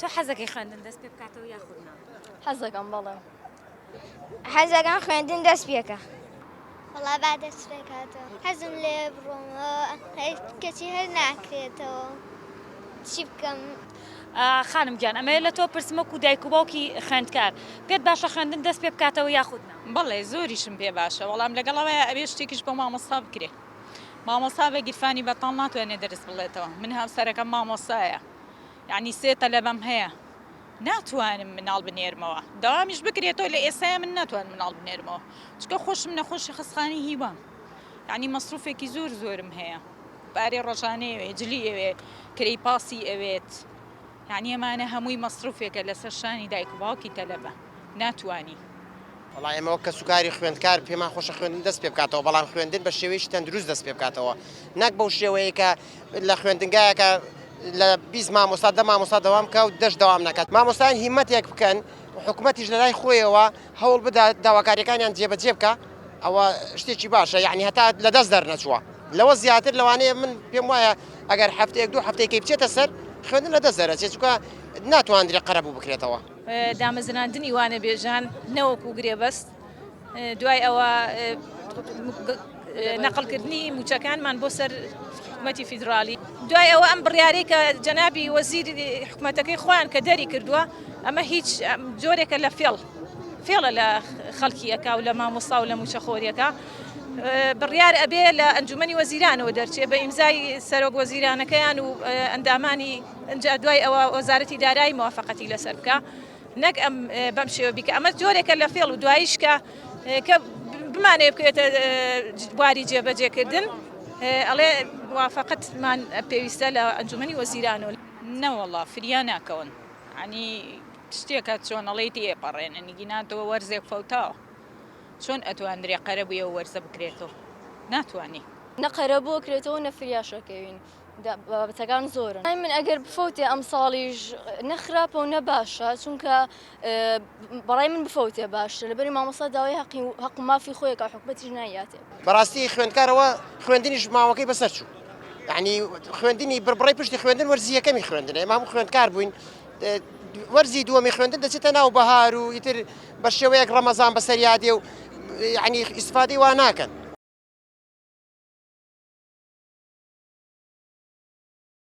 تۆ حەزەکەی خوێندن دەست پێ بکاتەوە یاخود نا؟ حەزەکەم بەڵێ. حەزەکەم خوێندن دەست پێکا. وەڵا با دەست پێکاتەوە حەزم لێ بڕۆمەوە کەچی هەر ناکرێتەوە چی بکەم. خانم گیان ئەمەوێت لە تۆ پرسم وەکو دایک و باوکی خوێندکار پێت باشە خوێندن دەست پێ بکاتەوە یاخود نا؟ بەڵێ زۆریشم پێ باشە وەڵام لەگەڵ ئەوەیا ئەبێ شتێکیش بۆ مامۆستا بکرێ مامۆستا بە گیرفانی بەتاڵ ناتوانێ دەرس بڵێتەوە من هاوسەرەکەم مامۆستایە یانی سێ تەلەبەم هەیە ناتوانم مناڵ بنێرمەوە دەوامیش بکرێتەوە لە ئێستایا من ناتوانم مناڵ بنێرمەوە چونکە خۆشم نەخۆشی خەستخانەی هیوام یانی مەسروفێکی زۆر زۆرم هەیە پارەی ڕۆژانەی ئەوێ جلی ئەوێ کرێی پاسی ئەوێت یانی ئەمانە هەمووی مەسروفێکە لەسەر شانی دایک و باوکی تەلەبە ناتوانی. وەڵا ئێمە وەک کەسوکاری خوێندکار پێمان خۆشە خوێندن دەست پێ بکاتەوە بەڵام خوێندن بە شێوەیەکی تەندروست دەست پێ بکاتەوە نەک بەو شێوەیە کە لە خوێندنگایەکە لە 20 مامۆستا دە مامۆستا دەوام بکە و دەش دەوام نەکات مامۆستایان هیمەتێک بکەن حکوومەتیش لە لای خۆیەوە هەوڵ بدات داواکاریەکانیان جێبەجێ بکە ئەوە شتێکی باشە یعنی هەتا لە دەست دەرنەچووە لەوە زیاتر لەوانەیە من پێم وایە ئەگەر هەفتەیەک دوو هەفتەیەکەی بچێتە سەر خوێندن لە دەست دەرەچێت چونکە ناتواندرێت قەرەبوو بکرێتەوە. دامەزراندنی وانەبێژان نەوەکو گرێبەست، دوای ئەوە نەقڵکردنی مووچەکانمان بۆ سەر حکومەتی فیدراڵی، دوای ئەوە ئەم بڕیارەی کە جەنابی وەزیر حکومەتەکەی خۆیان کە دەری کردووە ئەمە هیچ جۆرێکە لە فێڵ فێڵە لە خەڵکی ئەکا و لە مامۆستا و لە مووچەخۆریەکە بڕیار ئەبێ لە ئەنجومەنی وەزیرانەوە دەرچێ بە ئیمزای سەرۆک وەزیرانەکەیان و ئەندامانی ئینجا دوای ئەوە وەزارەتی دارایی موافقەتی لەسەر بکا نەک ئەم بەم شێوە بیکە ئەمە جۆرێکە لە فێڵ و دواییش کە کە بمانەوێ بکەوێتە بواری جێبەجێکردن ئەڵێ موافقەتمان پێویستە لە ئەنجومەنی وەزیرانەوە. نەوەڵا فریا ناکەون یانی شتێکە چۆن ئەڵێی تێپەڕێنن گینا تۆ وەرزێک فەوتاوە چۆن ئەتواندرێ قەرەبووی ئەو وەرزە بکرێتەوە ناتوانی. نە قەرەبوو ئەکرێتەوە نە فریاش ئەکەوین. بابەتەکان زۆرن من ئەگەر بفەوتێ ئەمساڵیش نە خراپە و نە باشە چونکە بەڕای من بفەوتێ باشتر لەبەری مامۆستا داوای هەقی و هەق و مافی خۆیەکە حکومەتیش نایاتێ. بەڕاستی خوێندکارەوە خوێندنیش ماوەکەی بەسەر چوو یعنی خوێندنی بڕبڕەی پشتی خوێندن وەرزی یەکەمی خوێندنە ئێمە هەموو خوێندکار بووین وەرزی دووەمی خوێندن دەچێتە ناو بەهار و ئیتر بە شێوەیەک ڕەمەزان بەسەریا دێ و یعنی ئیسفادەی وا ناکەن.